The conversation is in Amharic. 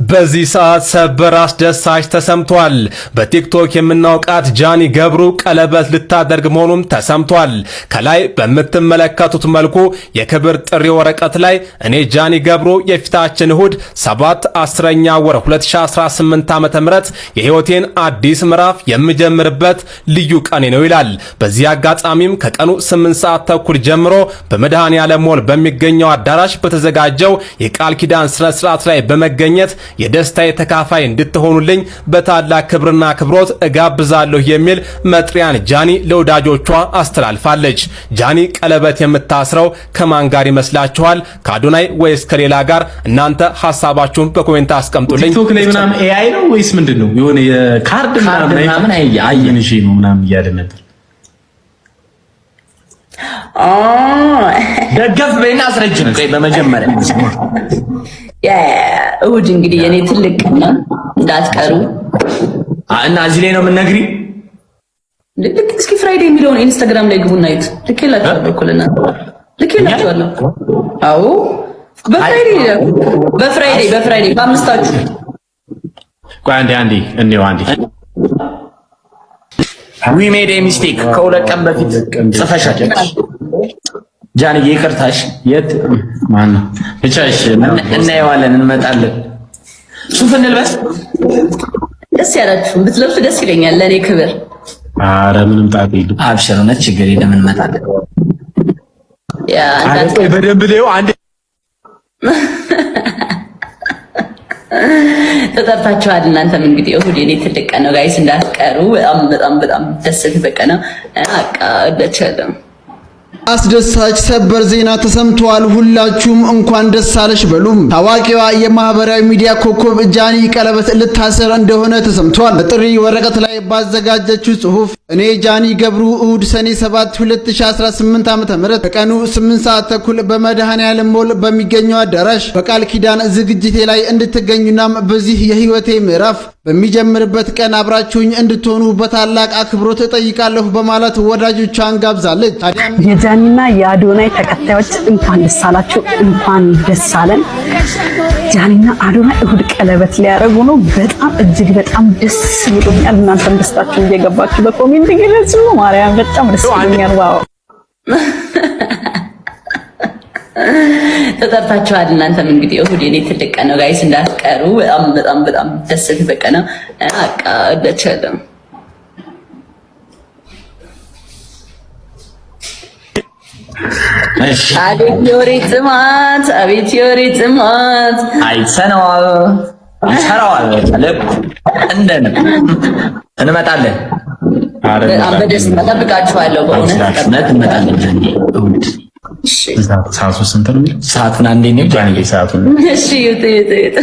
በዚህ ሰዓት ሰበር አስደሳች ተሰምቷል። በቲክቶክ የምናውቃት ጃኒ ገብሩ ቀለበት ልታደርግ መሆኑም ተሰምቷል። ከላይ በምትመለከቱት መልኩ የክብር ጥሪ ወረቀት ላይ እኔ ጃኒ ገብሩ የፊታችን እሁድ 7 10ኛ ወር 2018 ዓ.ም የህይወቴን አዲስ ምዕራፍ የምጀምርበት ልዩ ቀኔ ነው ይላል። በዚህ አጋጣሚም ከቀኑ 8 ሰዓት ተኩል ጀምሮ በመድኃኔ ዓለም ሞል በሚገኘው አዳራሽ በተዘጋጀው የቃል ኪዳን ስነ ስርዓት ላይ በመገኘት የደስታ ተካፋይ እንድትሆኑልኝ በታላቅ ክብርና አክብሮት እጋብዛለሁ የሚል መጥሪያን ጃኒ ለወዳጆቿ አስተላልፋለች። ጃኒ ቀለበት የምታስረው ከማን ጋር ይመስላችኋል? ከአዶናይ ወይስ ከሌላ ጋር? እናንተ ሐሳባችሁን በ comment አስቀምጡልኝ። ቲክቶክ ላይ ምናምን AI ነው ወይስ ምንድን ነው? የሆነ የካርድ ምናምን አየን እሺ ነው ምናምን እያለ ነበር። ደገፍ በይና አስረጅም። ቆይ በመጀመሪያ እሑድ እንግዲህ የኔ ትልቅ ቀን ነው፣ እንዳትቀሩ። እና እዚህ ላይ ነው የምንነግሪ። ልክ እስኪ Friday የሚለውን ኢንስታግራም ላይ ግቡና እዩት። ልኬላችኋለሁ እኮ ለእናንተ ልኬላችኋለሁ። አዎ በ Friday በ Friday በ Friday በአምስታችሁ። ቆይ አንዴ አንዴ እንየው አንዴ። We made a mistake ከ2 ቀን በፊት ጽፈሻል። ጃንዬ ይቅርታሽ። የት ማነው ብቻ? እሺ እናየዋለን፣ እንመጣለን። ሱፍ እንልበስ። ደስ ያላችሁ ብትለብሱ ደስ ይለኛል፣ ለእኔ ክብር። ኧረ ምንም ጣጣ የለም። አብሽር፣ እውነት ችግር የለም፣ እንመጣለን። Yeah። ቆይ በደንብ ለው አንዴ። ተጠርታችኋል። እናንተም እንግዲህ እሑድ የኔ ትልቅ ቀን ነው guys፣ እንዳትቀሩ። በጣም በጣም በጣም ደስ የሚል ቀን ነው። በቃ እወዳችኋለሁ። አስደሳች ሰበር ዜና ተሰምቷል። ሁላችሁም እንኳን ደስ አለሽ በሉም። ታዋቂዋ የማህበራዊ ሚዲያ ኮከብ ጃኒ ቀለበት ልታሰር እንደሆነ ተሰምቷል። በጥሪ ወረቀት ላይ ባዘጋጀችው ጽሑፍ እኔ ጃኒ ገብሩ እሁድ ሰኔ 7 2018 ዓ.ም በቀኑ 8 ሰዓት ተኩል በመድኃኔዓለም ሞል በሚገኘው አዳራሽ በቃል ኪዳን ዝግጅቴ ላይ እንድትገኙናም በዚህ የህይወቴ ምዕራፍ በሚጀምርበት ቀን አብራችሁኝ እንድትሆኑ በታላቅ አክብሮት እጠይቃለሁ በማለት ወዳጆቿን ጋብዛለች። ታዲያም የጃኒና የአዶናይ ተከታዮች እንኳን ደስ አላችሁ፣ እንኳን ደስ አለን። ጃኒና አዶናይ እሁድ ቀለበት ሊያደርጉ ነው። በጣም እጅግ በጣም ደስ ብሎኛል። እናንተም ደስታችሁን እየገባችሁ በ comment ግለጹ። ማርያም በጣም ደስ ብሎኛል። Wow። ተጠርታችኋል። እናንተም እንግዲህ እሑድ የኔ ትልቅ ቀን ነው guys፣ እንዳትቀሩ። በጣም በጣም በጣም ደስ የሚል ቀን ነው። በቃ እወዳችኋለሁ። አቤት የወሬ ጥማት! አቤት የወሬ ጥማት! አይተነዋል፣ ይሰራዋል። ልክ እንደን እንመጣለን። በጣም በደስታ እጠብቃችኋለሁ። በእውነት እውነት እንመጣለን። እሑድ ሰዓቱ ስንት ነው የሚለው? ሰዓቱን አንዴ ነው ጃኒ። ሰዓቱን እሺ፣ ይውጡ ይውጡ ይውጡ።